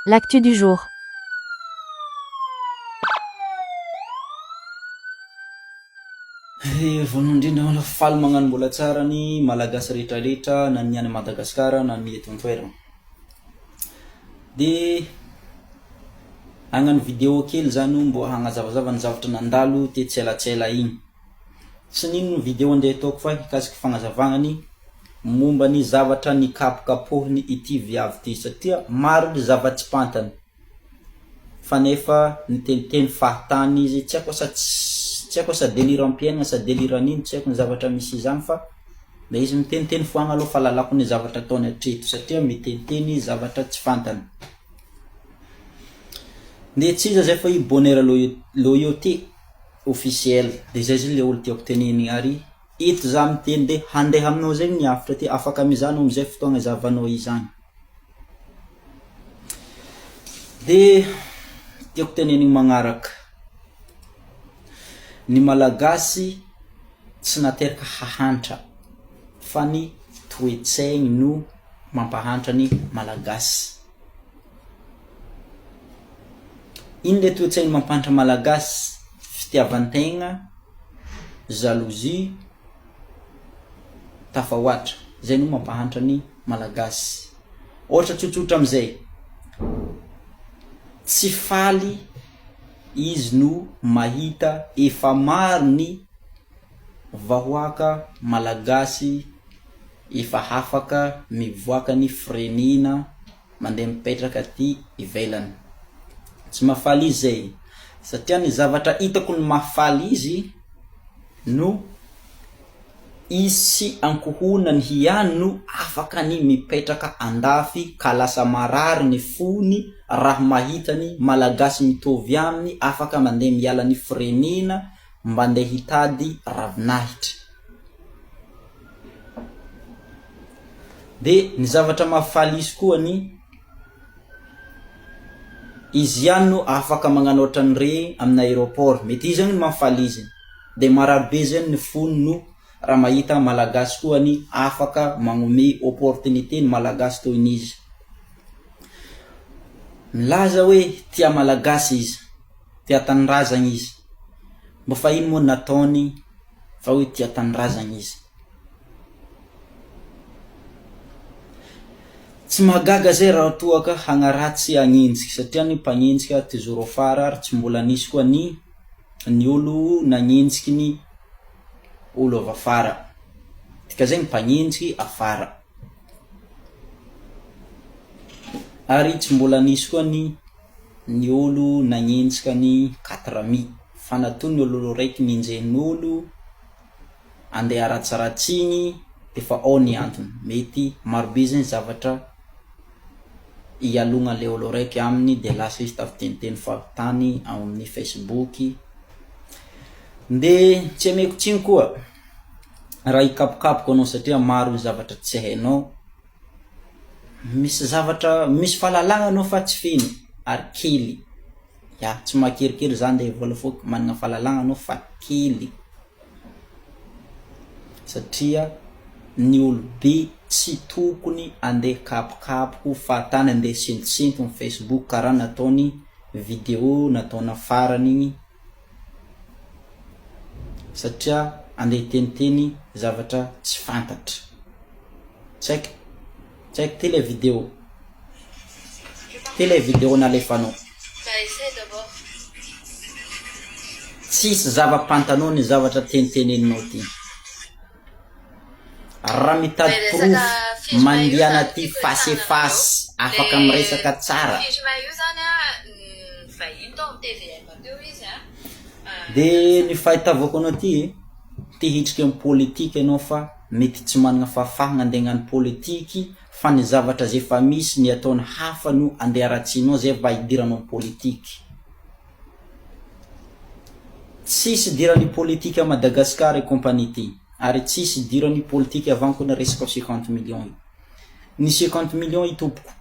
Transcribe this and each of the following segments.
L'actu du jour. Eh, voalohany indrindra mbola faly magnano mbola tsara ny Malagasy rehetra rehetra na ny any Madagasikara na ny eto an-toerana. De hagnano vidéo kely zany mbo hagnazavazava ny zavatra nandalo tetsy elatsela igny. Tsy n'ino ny vidéo andeha ataoko fa hikasiky fagnazavagna ny momba ny zavatra nikapokapohiny ity viavy ity satria maro ny zava-tsy fantany fa nefa niteniteny fahatany izy tsy haiko sa tsy haiko sa deliram-piainana sa deliran'ino tsy haiko ny zavatra misy izany fa le izy miteniteny foagna aloha fa lalako ny zavatra ataony hatreto satria miteniteny zavatra tsy fantany. Ndeha tsy iza zay fa i Bonheur Loyauté officiel de zay zany le olo tiako tenenigny ary Eto za miteny de handeha aminao zegny ny hafatra ty afaka mizaha anao amizay fotoagna izahavanao izany. De tiako tenenigny magnaraka, ny Malagasy tsy nateraka hahantra fa ny toe-tsaigny no mampahantra ny Malagasy. Ino le toe-tsaigny mampahantra Malagasy? Fitiavan-tegna. jalousie tafahoatra, zay no mampahantra ny malagasy. Ohatra tsotsotra amizay, tsy faly izy no mahita efa maro ny vahoaka malagasy efa hafaka mivoaka ny firenena mandeha mipetraka aty ivelany. Tsy mahafaly izy zay satria ny zavatra hitako ny mahafaly izy no izy sy ankohonany ihany no afaka ny mipetraka andafy ka lasa marary ny fony raha mahita ny malagasy mitovy aminy afaka mandeha miala ny firenena mba ndeha hitady ravinahitra. De ny zavatra mahafaly izy koa ny izy ihany no afaka magnano ohatran'ireny amin'ny aéroport, mety izy zany no mahafaly izy, de marary be zany ny fony no raha mahita malagasy koa ny afaka magnome opportunité ny malagasy toy ny izy. Milaza hoe tia malagasy izy, tia tanindrazana izy, mba fa ino moa nataony fa hoe tia tanindrazana izy. Tsy mahagaga zay raha toa ka hagnaratsy hagnenjiky satria ny mpagnenjika toujours afara ary tsy mbola nisy koa ny ny olo nagnenjiky ny olo avy afara, dikazay ny mpagnenjiky afara ary tsy mbola nisy koa ny ny olo nagnenjika ny quatre mi fa natoa ny olo raiky nenjehin'olo andeha haratsiratsiny defa ao ny antony, mety marobe zany zavatra hialogna le olo raiky aminy de lasa izy tafiteniteny fahatany ao amin'ny facebook, de tsy ameko tsiny koa raha hikapokapoka anao satria maro ny zavatra tsy hainao, misy zavatra misy fahalalagna anao fa tsy feno ary kely, ya tsy mahakerikery za ndeha hivola fô manana fahalalagna anao fa kely. Satria ny olobe tsy tokony andeha kapokapoko fahatany andeha sentosento am facebook karaha nataony video nataona farany igny satria andeha hiteniteny zavatra tsy fantatra tsy haiko tsy haiko ty le video ty le video nalefanao. Tsisy zava-pantanao ny zavatra teniteneninao ty. Raha mitady porofo mandehana aty face et face afaka miresaka tsara. De ny fahitavako anao ty, te hitrika am politika enao fa mety tsy manana fahafahana andeha hagnano politiky fa ny zavatra zay efa misy ny ataony hafa no andeha haratsianao zay va hidiranao am politiky. Tsisy idiran'ny politika à Madagascar i compagnie ty ary tsisy idiran'ny politika avant ko ny resaka 50 millions io. Ny 50 millions io tompoko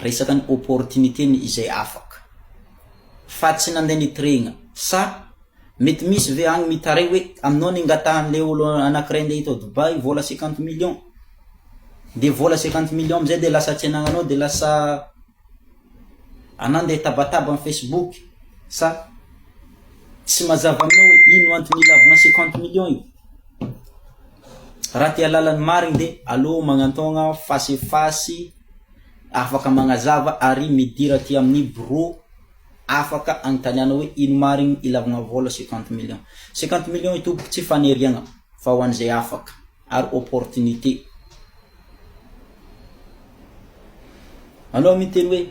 resaka ny opportunité ny izay afaka fa tsy nandeha nitregna sa mety misy ve agny mitaray hoe aminao ningatahan'le olo anakiray ndeha hita ao Dubaï vola 50 millions de vola 50 millions amizay de lasa tsy anagnanao de lasa. Anà ndeha hitabataba am facebook sa tsy mazava aminao hoe ino antony ilavana 50 millions io? Raha te hahalala ny marigny de aleo magnantôgna face face afaka magnazava ary midira aty amin'ny bureau afaka agnontaniana hoe ino marigny ilavagna vôla 50 millions. 50 millions io tompoko tsy faneriagna fa ho an'izay afaka ary opportunité. Anao miteny hoe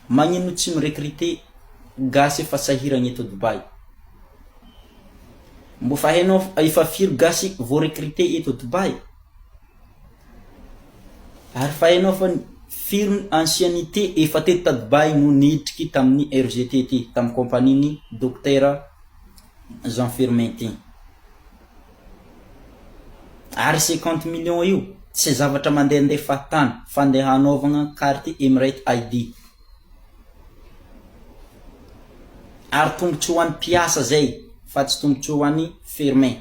magnino tsy mi-recruter gasy efa sahiragna eto Dubaï? Mbô fa hainao efa firy gasy vao recruter eto Dubaï? Ary fa hainao fa firy ny anciennité efa teto ta Dubaï no nidriky tamin'ny RGT ty, tamin'ny compagnie-n'ny Dokotera Jean Firmin ty. Ary 50 millions io tsy zavatra mandehandeha fahatany fa andeha hanaovagna carte Emirates ID. Ary tombotsoa ho an'ny mpiasa zay fa tsy tombotsoa ho an'ny firmin.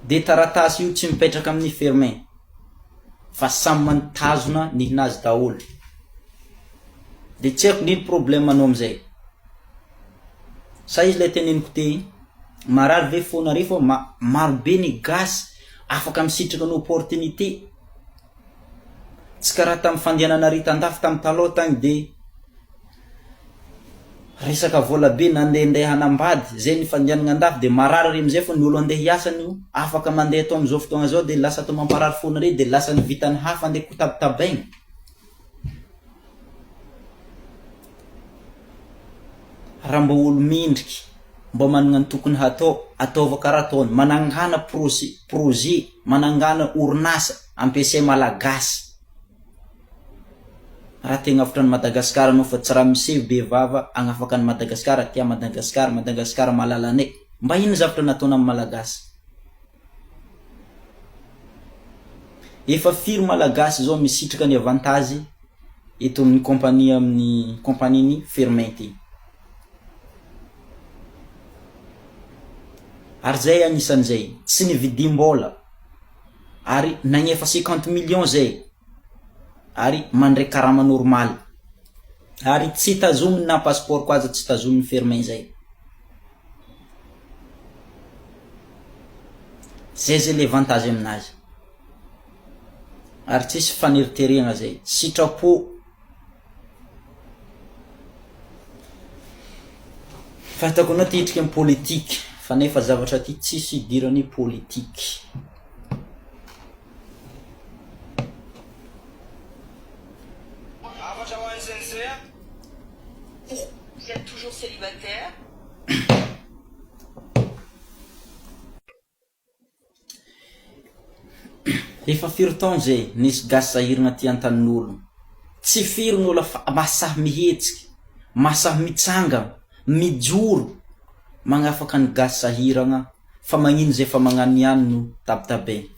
De taratasy io tsy mipetraka amin'ny firmin fa samy mitazona ny hinazy daholo. De tsy haiko ndry ny problème anao amizay. Sa izy ilay teneniko te iny? Marary ve fonareo fa maro be ny gasy afaka misitraka ny opportunité. Tsy karaha tamin'ny fandehanana ry tandafy tamin'ny taloha tagny de resaka vola be nandehandeha hanambady zay ny fandehanana andafy de marary re amizay fa ny olo andeha hiasa no afaka mandeha atao amizao fotoagna zao de lasa atao mamparary fonareo de lasa ny vitan'ny hafa andeha kotabitabaigna. Raha mba olo mendriky, mba managna ny tokony hatao, ataova karaha ataony, manangana projet projet, manangana orinasa ampiasay malagasy, raha te hagnavotra an'i Madagasikara anao fa tsy raha miseho be vava hagnafaka an'i Madagasikara, tia Madagasikara, Madagasikara malalanay, mba ino zavatra nataonao amin'ny malagasy? Efa firy malagasy zao misitraka ny avantage eto amin'ny compagnie amin'ny compagnie ny Fermain ty. Ary zay anisan'izay tsy nividim-bola ary nagnefa 50 millions zay ary mandray karama normaly ary tsy tazominy na passeport ko aza tsy tazominy Fermain zay. Zay zay le avantage aminazy ary tsisy faneriterena zay, sitrapo. Fahitako anao te hidriky am politique fa nefa zavatra ty tsisy idirany politique. Hafatra ho an'ny CNC. Vous êtes toujours célibataire? Efa firy taona zay nisy gasy sahirana aty antanin'olo. Tsy firy ny olo mahasahy mihetsiky, mahasahy mitsangana, mijoro magnafaka ny gasy sahiragna fa magnino zay fa magnano ihany no tabitabegna.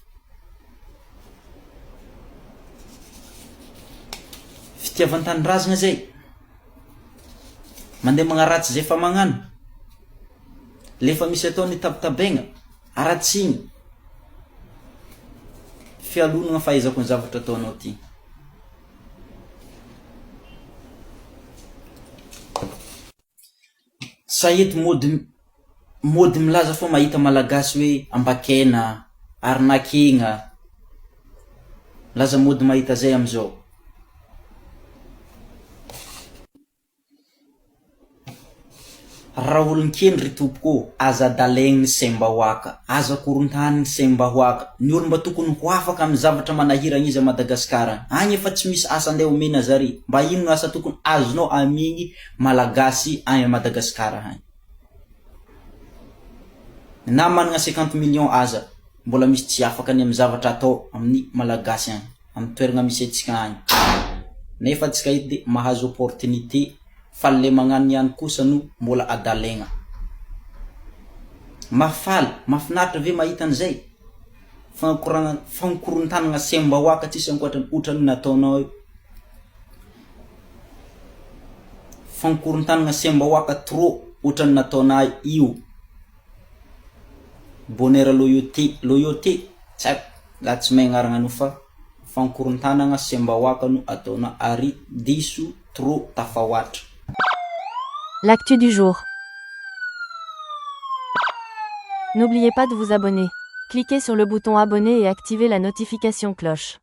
Fitiavan-tanindrazagna zay. Mandeha magnaratsy zay efa magnano, le efa misy atao ny tabitabaigna, haratsiana, fialonana fahaizako ny zavatra ataonao ty. Sa eto mody mody milaza fa mahita malagasy hoe ambakena, arnaquena, milaza mody mahita zay amizao. Raha olon-kendry ry tompoko ô, aza adalaigny ny saim-bahoaka, aza korontaniny ny saim-bahoaka, ny olo mba tokony ho afaka amin'ny zavatra manahiragna izy a Madagasikara agny, agny efa tsy misy asa andeha omena zare, mba ino no asa tokony azonao amigny Malagasy agny a Madagasikara agny? Na managna 50 millions aza mbola misy tsy afaka ny amin'ny zavatra atao amin'ny Malagasy agny. amin'ny toerana misy antsika any nefa antsika eto de mahazo opportunité fa le magnano ihany kosa no mbola adalaigna. Mahafaly, mahafinaritra ve mahita an'izay? Fagnakoragna fagnikorontanagna saim-bahoaka tsisy ankoatran'ny otran'ny nataonao io. Fagnikorontanagna saim-bahoaka trop otran'ny nataonà io. Bonheur loyauté loyauté tsy haiko. Za tsy mahay agnarana an'io fa. Fankorontanagna sembahoaka no ataonao ary diso trop tafahoatra. L'actu du jour. N'oubliez pas de vous abonner. Cliquez sur le bouton abonner et activez la notification cloche.